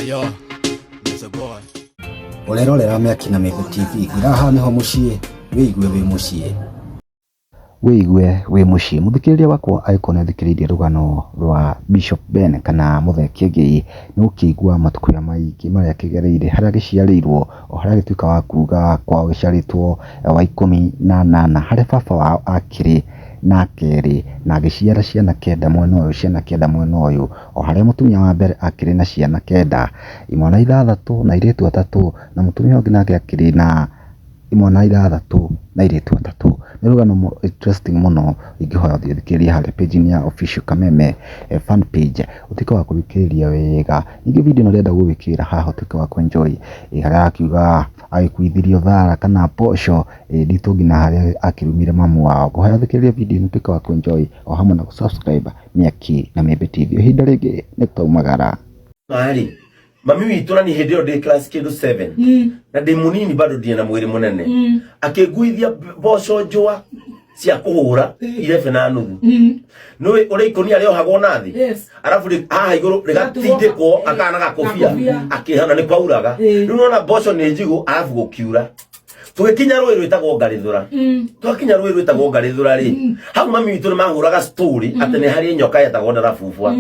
Yo, it's a boy. Ũrerorera Mĩaki na Mĩmbi TV, ngwĩra haha nĩho mũciĩ, wĩigue wĩ mũciĩ. Wĩigue wĩ mũciĩ. Mũthikĩrĩria wakwa angĩkorwo nĩ ũthikĩrĩirie rũgano rwa Bishop Ben kana Mũthee Kĩengei, nĩ ũgũkĩigua matukũ maingĩ marĩa akĩgereire, harĩa agĩciarĩirwo, o harĩa agĩtuĩka wa kuga kwao gĩciarĩtwo wa ikũmi na anana, harĩa baba wao akĩrĩ na kerĩ, na agĩciara ciana kenda mwena ũyũ, ciana kenda mwena ũyũ, o harĩa mũtumia wa mbere akĩrĩ na ciana kenda, imwana ithathatũ na airĩtu atatũ, na mũtumia ũngĩ nake akĩrĩ na imwana ithathatũ na airĩtu atatũ. Nĩ rũgano interesting mũno, ingĩhoya ũthiĩ ũthikĩrĩrie harĩa page-inĩ ya Official Kameme fan page, ũtuĩke wa kũthikĩrĩria wega. Ningĩ video ĩno ndĩrenda gũgwĩkĩrĩra haha ũtuĩke wa kũ enjoy, harĩa arakiuga agĩkuithirio thara kana mboco nditũ nginya harĩa akĩrumire mamu wao. Ngũhoya ũthikĩrĩrie video ĩno ũtuĩke wa kũ enjoy o hamwe na gũ subscribe Mĩaki na Mĩmbi TV. Ihinda rĩngĩ nĩ twaumagara. Marĩ mami witũ na ni hĩndĩ ĩyo ndĩ class kĩndũ 7 na ndĩ mũnini bado ndirĩ na mwĩrĩ mũnene, akĩnguithia mboco njũa cia kũhũra irebe na nuthu, nĩũĩ ũrĩa ikũnia rĩohagwo na thĩ, arabu haha igũrũ rĩgatindĩkwo akana gakobia. Gakobia. Akĩhana nĩ kwauraga. Rĩu nona mboco nĩ njigũ, arabu gũkiura, tũgĩkinya rũĩ rwĩtagwo Ngarĩthũra. Twakinya rũĩ rwĩtagwo Ngarĩthũra rĩ, hau mami witũ nĩ mahũraga story atĩ nĩ harĩ nyoka yetagwo ndarabubwa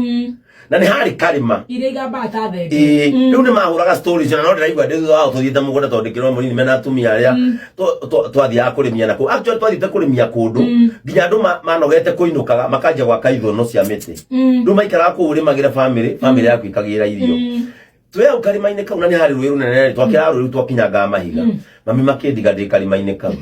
na nĩ harĩ karĩma iria igambaga ta thenge. Ĩĩ, rĩu nĩ mahũraga story icio na no ndĩraigua ndĩ thutha wao tũthiĩte mũgũnda tondũ ndĩkĩrĩ o mũnini mena atumia arĩa twathiaga kũrĩmia na kũu. Actually twathiĩte kũrĩmia kũndũ nginya andũ manogete kũinũkaga makanjia gwaka ithũnũ cia mĩtĩ. Rĩu maikaraga kũu ũrĩmagĩra family, family yaku ikagĩra irio. Twĩ hau karĩma-inĩ kau na nĩ harĩ rũĩ rũnene rĩ, twakĩraga rũĩ rũu twakinyangaga mahiga. Mami makĩndiga ndĩ karĩma-inĩ kau.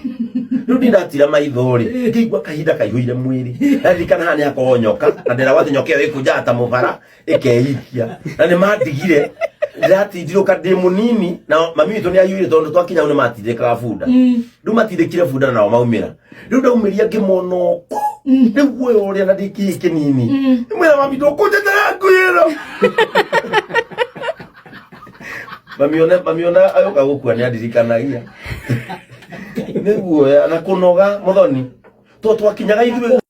Rĩu ndindatira maitho rĩ, ngĩigua kahinda kaihũire mwĩrĩ. Ndaririkanana haha nĩ hakoragwo nyoka na ndĩragwo atĩ nyoka ĩyo ĩkũnjaga ta mũbara ĩkeikia. Na nĩ mandigire ndĩratindirũka ndĩ mũnini na mami witũ nĩ ahiũire tondũ twakinya hau nĩ matindĩkaga bunda. Rĩu matindĩkire bunda na nao maumĩra. Rĩu ndaumĩria ngĩmona ũkũ. Rĩu guoya ũrĩa na ndĩ kĩhĩ kĩnini. Mwĩra mami ndũkũnjetera ngui ĩno. Mami ona mami ona ayoka gũkua nĩ andirikanagia. Nĩ guoya na kũnoga mũthoni. To twakinyaga ithuĩ.